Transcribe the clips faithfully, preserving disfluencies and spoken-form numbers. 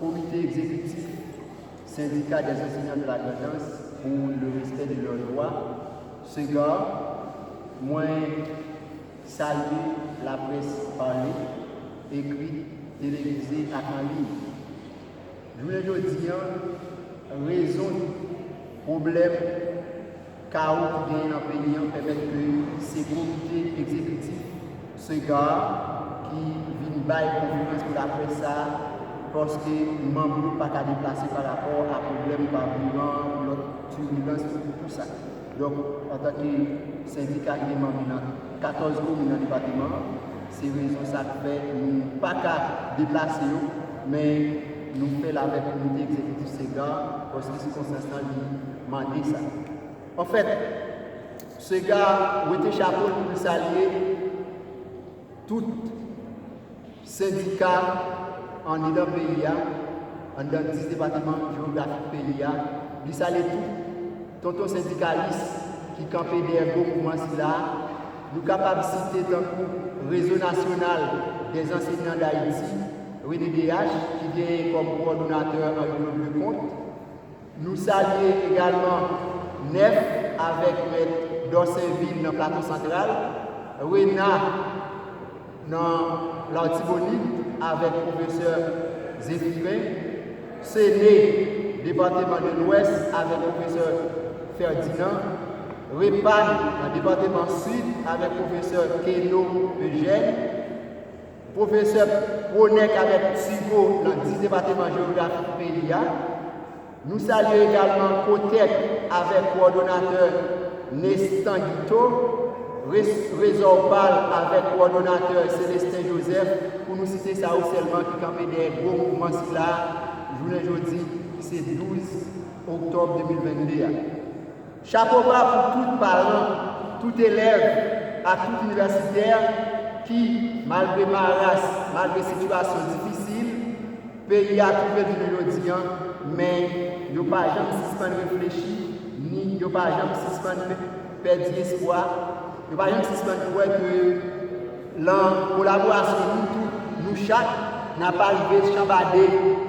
Komite egzekitif Syndicat des enseignants de la Grand'Anse pour le respect de leurs droits, SEGAR, mwen salye laprès pale, ekri, televize ak an liy. Jounen jodi a, rezon pwoblèm kawo ki genyen nan peyi a pèmèt ke se komite egzekitif SEGAR ki vin bay konferans pou laprès sa a, paske manm yo pa ka deplase pa rapò a pwoblèm kabouran, lòt tibilans, tou sa. Donk, antanke sendika ki gen manm nan katòz komin nan depatman an, se rezon sa k fè nou pa ka deplase yo, men nou fè l avèk komite egzekitif SEGAR, paske sikonstans lan li mande sa. Anfèt, SEGAR wete chapo l pou l salye tout sendika anndan peyi a, anndan dis depatman jewografik peyi a. Li salye tout tonton sendikalis ki kanpe dèyè gwo mouvman sila a. Nou kapab site tankou Réseau National des Enseignants d'Haïti, R N E D H, ki genyen kòm kowòdonatè Henri Claude Leconte. Nou salye egalman Nèf avèk Mèt Dorsainville nan Plato Santral, Rena nan Latibonit avèk pwofesè Zephirin, Sene, depatman de Lwès, avèk pwofesè Ferdinand, Repan nan depatman Sid avèk pwofesè Keno Eugène, pwofesè Pwonèk avèk Tigo nan dis depatman jewografik peyi a. Nou salye egalman Kotèk avèk kowòdonatè Nestan Guito, Res- Rezòpal avèk kowòdonatè Célestin Joseph, pou nou site sa yo sèlman ki kanpe dèyè gwo mouvman sila a, jounen jodi, ki se douz oktòb de mil vennde a. Chapo ba pou tout paran, tout elèv ak tout inivèsitè ki, malgre maras, malgre sitiyasyon difisil peyi a twouve l jounen jodi a, men yo pa janm sispann reflechi, ni yo pa janm sispann pèdi espwa, yo pa janm sispann kwè ke lan kolaborasyon nou tout, nou chak, n ap rive chanbade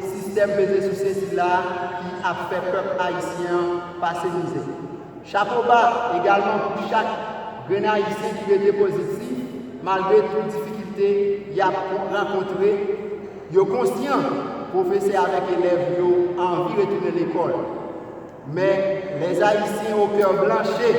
sistèm peze souse sila ki ap fè pèp ayisyen an pase mizè. Chapo ba egalman pou chak grenn Ayisyen ki rete pozitif malgre tout difikilte y ap rankontre. Yo konsyan pwofesè avèk elèv yo anvi retounen lekòl. Men, les Haïtiens au cœur blanche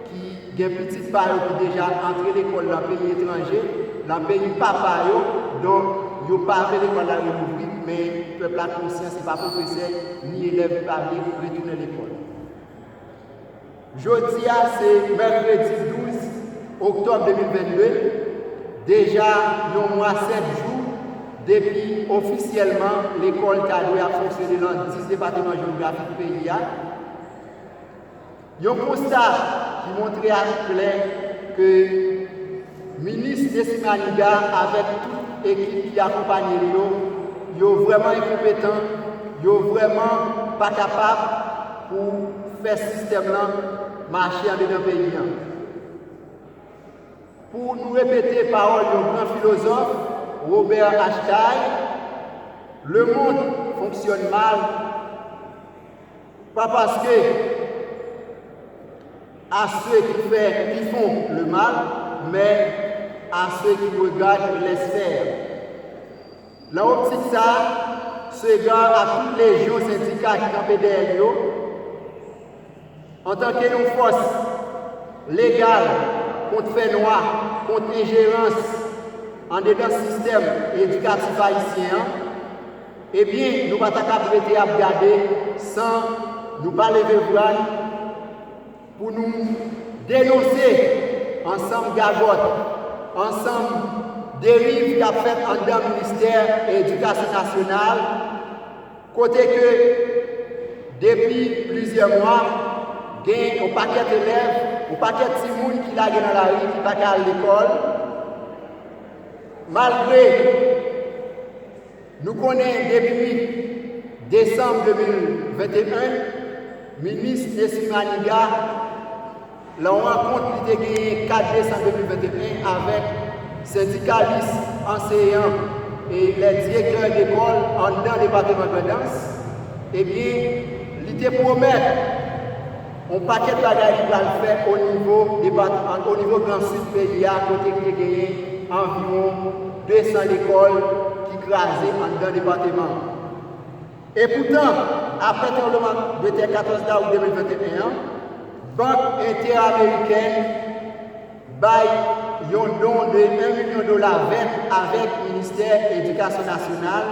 ki gen pitit pa yo ki deja antre lekòl nan peyi etranje, nan peyi papa yo, donk yo pa vle lekòl la relouvri, men pèp la konsyan, se pa pwofesè ni elèv ki pa vle retounen lekòl. Jodi a se mèkredi douz oktòb de mil vennde, deja yon mwa sèt jou depi ofisyèlman lekòl ta dwe ap fonksyone nan dis depatman jewografik peyi a. Yon konsta ki montre aklè ke minis Nesmy Maniga avèk tout ekip ki akonpanye l yo, yo vrèman enkonpetan, yo vrèman pa kapab pou fè sistèm lan mache andedan peyi an. Pou nou repete pawòl yon gran filozòf, Robert H. Tay, le monde fonctionne mal, pas parce que à ceux qui fait, qui font le mal, mais à ceux qui regardent et laissent faire. Nan optik sa, SEGAR ak tout lejyon sendika ki kanpe dèyè l yo, antanke yon fòs legal kont fè nwa, kont enjerans andedan sistèm edikatif ayisyen an, ebyen, nou pa ta kab rete ap gade san nou pa leve vwa n pou nou denonse ansanm gagòt, ansanm deriv k ap fèt anndan ministè edikasyon nasyonal, kote ke depi plizyè mwa, gen yon pakèt elèv, yon pakèt timoun ki lage nan lari, ki pa ka al lekòl, malgre nou konnen depi desanm de mil venteyen, minis Nesmy Maniga, lan yon rankont li te genyen kat desanm de mil venteyen avèk sendikalis anseyan e lè direktè lekòl anndan depatman Grandans, ebyen, li te pwomèt yon pakèt bagay li pral fè o nivo depatman, o nivo Gran Sid peyi a, kote ki te genyen anviwon de san lekòl ki kraze anndan depatman an. Epoutan, apre tranbleman de tè katòz dawout de mil venteyen an, Bank Entè-Amerikèn bay yon don de en milyon dola vèt avèk Ministè Edikasyon Nasyonal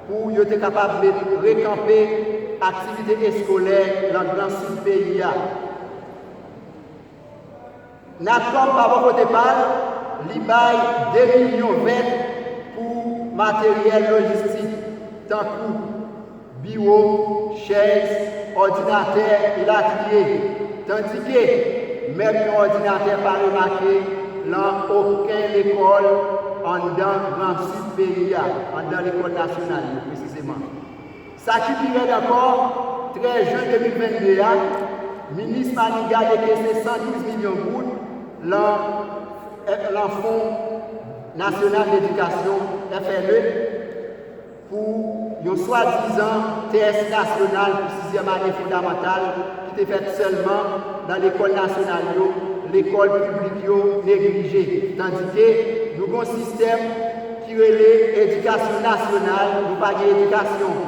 pou yo te kapab met rekanpe aktivite eskolè nan Gran Sid peyi a. Natcom pa bò kote pa l, li bay de milyon vèt pou materyèl lojistik, tankou biwo, chèz, òdinatè, elatriye, tandike menm yon òdinatè pa remake lan okenn lekòl anndan Gran Sid peyi a, anndan lekòl nasyonal yo presizeman. Sa ki pi rèd ankò, trèz jen de mil vennde a, minis Maniga dekese san douz milyon goud lan, lan Fon Nasyonal Ledikasyon, F L E, pou yon swadizan tès nasyonal pou sizyèm ane fondamantal ki te fèt sèlman nan lekòl nasyonal yo, lekòl piblik yo neglije. Tandike nou gen yon sistèm ki rele edikasyon nasyonal, nou pa gen edikasyon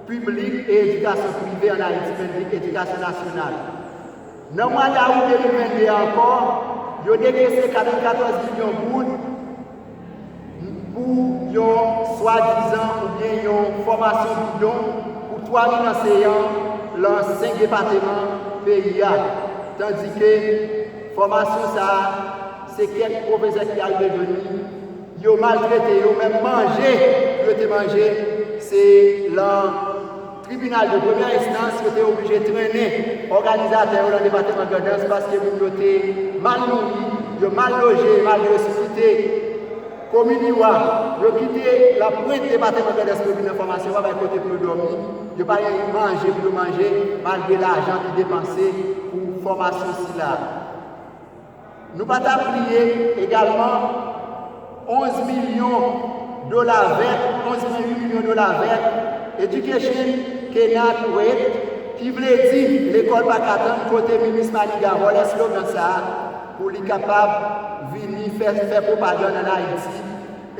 piblik e edikasyon prive ann Ayiti, men li edikasyon nasyonal. Nan mwa dawout de mil vennde a ankò, yo dekese katrevennkatorz milyon goud pou yon swadizan oubyen yon fòmasyon bidon pou twa mil anseyan lan senk depatman peyi a, tandike fòmasyon sa a, se kèk pwofesè ki arive jwenn li, yo maltrete yo, menm manje pou yo te manje, se lan tribinal de premyè enstans, yo te oblije trennen òganizatè yo lan depatman Grandans paske moun yo te mal nouri, yo mal loje, malgre yo sou kite komin Iwa, yo kite lapwent depatman Grandans pou yo vin nan fòmasyon, yo pa bay kote pou yo dòmi, yo pa gen manje pou yo manje, malgre lajan ki depanse pou fòmasyon sila. Nou pa ta bliye egalman onz milyon dola vèt, onz pwen uit milyon dola vèt, Education Cannot Wait, ki vle di lekòl pa ka tann, kote minis Maniga vòlè slogan sa a pou li kapab vini fè, fè pwopagann ann Ayiti,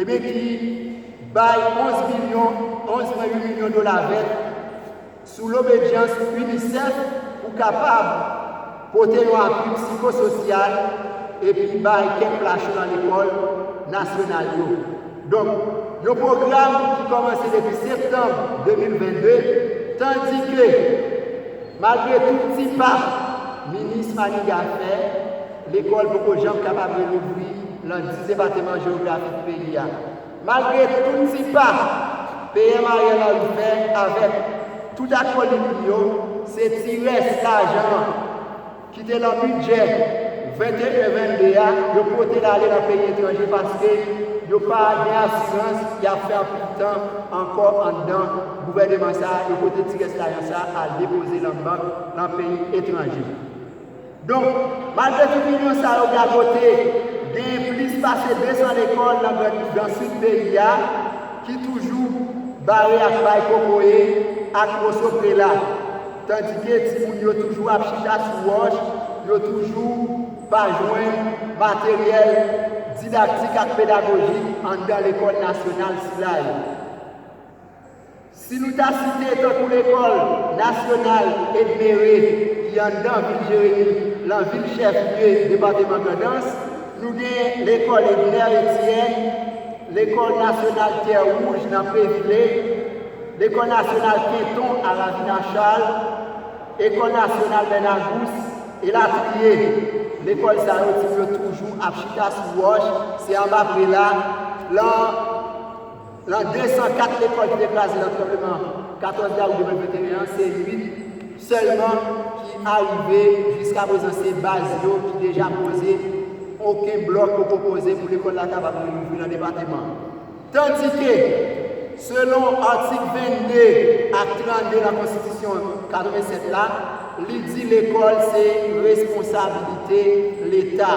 ebyen ki bay onz milyon, onz pwen uit milyon dola vèt sou lobedyans UNICEF pou kapab pote yon apui psikososyal epi bay kèk plasyon nan lekòl nasyonal yo. Donk, yon pwogram ki kòmanse depi septanm de mil vennde, tandike, malgre tout ti pa minis Maniga fè, lekòl poko janm kapab relouvri lan dis depatman jewografik peyi a. Malgre tout ti pa P M Ariel Henry fè avèk tout akolit li yo, se ti rès lajan ki te lan bidjè venteyen vennde a, yo pote l ale lan peyi etranje paske yo pa gen asirans y ap fè anpil tan ankò anndan gouvèneman sa a, yo pote ti rès lajan sa a al depoze lan bank lan peyi etranje. Donk, malgre tout milyon sa yo gagote, genyen plis pase de san lekòl nan Gran, Gran Sid peyi a ki toujou bare ak bay kokoye ak moso prela, tandike timoun yo toujou ap chita sou wòch, yo toujou pa jwenn materyèl didaktik ak pedagojik anndan lekòl nasyonal sila yo. Si nou ta site tankou lekòl nasyonal Edmere ki anndan vil Jeremi, lan vil chèflye depatman Grandans, nou gen lekòl Edner Etienne, lekòl nasyonal Tè Wouj nan Previle, lekòl nasyonal Kenton a Ravin a Chal, lekòl nasyonal Bènagous, elatriye. Lekòl sa yo, timoun yo toujou ap chita sou wòch, se anba prela. Lan Lan de san kat lekòl ki te kraze nan tranbleman katòz dawout de mil venteyen an, se uit sèlman ki arive jiskaprezan, se baz yo ki deja poze, okenn blòk poko poze pou lekòl la kapab relouvri nan depatman an. Tandike, selon atik vennde ak trannde nan Konstitisyon katrevennsèt la, li di lekòl se responsabilite Leta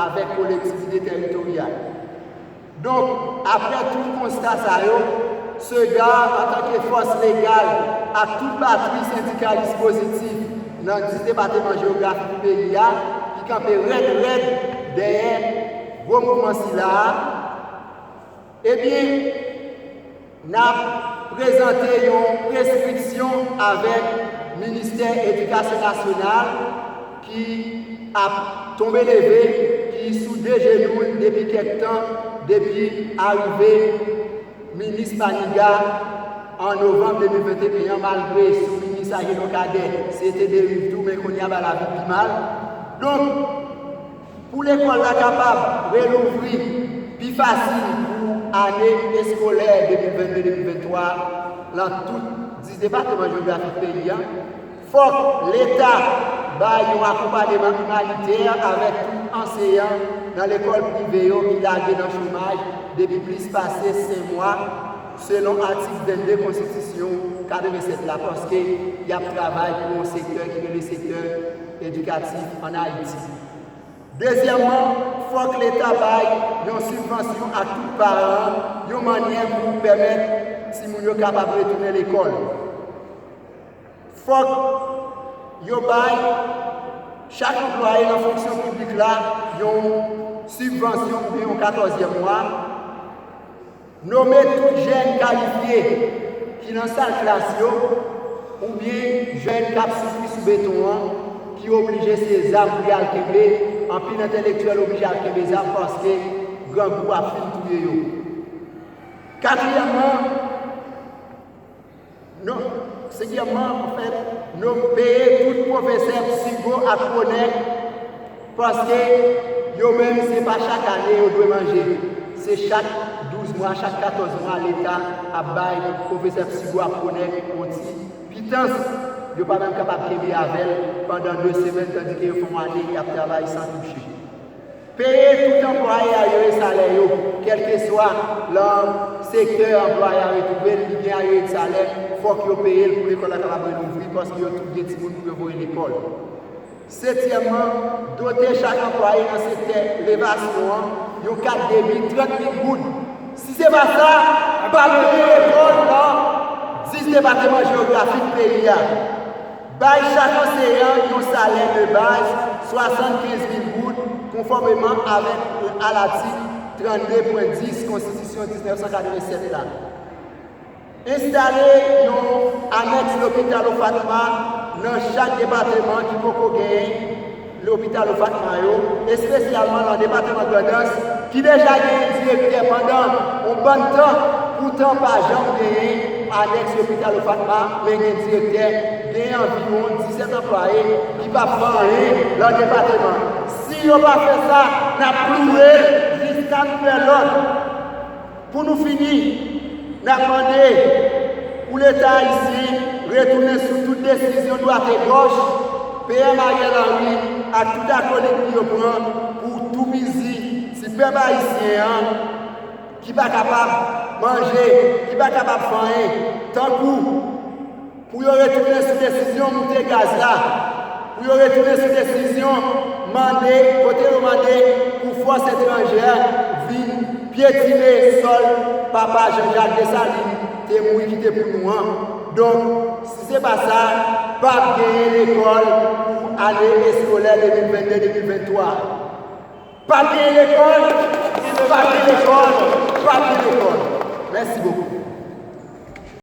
avèk kolektivite tèritoryal. Donk, apre tout konsta sa yo, SEGAR, antanke fòs legal ak tout batri sendikalis pozitif nan dis depatman jewografik peyi a, ki kanpe rèd rèd dèyè gwo mouvman sila a, ebyen, n ap prezante yon preskripsyon avèk Ministè Edikasyon Nasyonal ki ap tonbe leve, ki sou de jenou l depi kèk tan, depi arive minis Maniga an novanm de mil venteyen an, malgre sou minis Agenor Cadet, se te deriv tou, men kounye a bagay la vin pi mal. Donk, pou lekòl la kapab relouvri pi fasil pou ane eskolè de mil vennde de mil venntwa lan tout dis depatman jewografik peyi a, fòk Leta bay yon akonpanyeman imanitè avèk tout anseyan nan lekòl prive yo ki lage nan chomaj depi plis pase senk mwa, selon atik vennde Konstitisyon katrevennsèt la, paske y ap travay pou yon sektè ki rele sektè edikatif ann Ayiti. Dezyèmman, fòk Leta bay yon sibvansyon ak tout paran an yon mannyè pou pèmèt timoun yo kapab retounen lekòl. Fòk yo bay chak anplwaye nan fonksyon piblik la yon sibvansyon oubyen yon katòzyèm mwa. Nome tout jèn kalifye ki nan sal klas yo, oubyen jèn k ap soufri sou beton an, ki oblije se zam pou y al kenbe, anpil entèlektyèl oblije al kenbe zam paske grangou ap fin touye yo. Katriyèmman, non, senkyèmman, anfèt, nou peye tout pwofesè Psigo ak Pwonè, paske yo menm, se pa chak ane yo dwe manje. Se chak douz mwa, chak katòz mwa, Leta ap bay pwofesè Psigo ak Pwonè yon ti pitans. Yo pa menm kapab kenbe avè l pandan de semèn, tandike yo fè yon ane y ap travay san touche. Peye tout anplwaye aryere salè yo, kèlkeswa lan sektè anplwaye a retwouve l, li gen aryere salè, fòk yo peye l pou lekòl la kapab relouvri, paske yo tout gen timoun pou yo voye lekòl. Setyèmman, dote chak anplwaye nan sektè levasyon an yon kat debi trant mil goud. Si se pa sa, pa gen lekòl nan dis depatman jewografik peyi a. Bay chak anseyan yon salè de baz swasannkenz mil goud, konfòmeman avèk alatik trannde pwen dis Konstitisyon diznèf san katrevennsèt la. Enstale yon anèks lopital Ofatma nan chak depatman ki poko genyen lopital Ofatma yo, espesyalman nan depatman Grandans, ki deja genyen direktè pandan yon bann tan, poutan pa janm genyen anèks lopital Ofatma, men gen direktè, gen anviwon disèt anplwaye ki p ap fè anyen lan depatman. Si yo pa fè sa, n ap kloure l jiska nouvèl òd. Pou nou fini, n ap mande pou Leta ayisyen retounen sou tout desizyon dwat e gòch P M Ariel Henry ak tout akolit li yo pran pou toupizi ti pèp ayisyen an ki pa kapab manje, ki pa kapab fè anyen, tankou pou yo retounen sou desizyon moute gaz la, pou yo retounen sou desizyon mande, kote yo mande pou fòs etranjè vin pyetine sòl papa Jean Jacques Dessalines te mouri kite pou nou an. Donk, si se pa sa, p ap genyen lekòl pou ane eskolè de mil vennde de mil venntwa. P ap genyen lekòl, p ap genyen lekòl, p ap genyen lekòl. Mèsi bokou.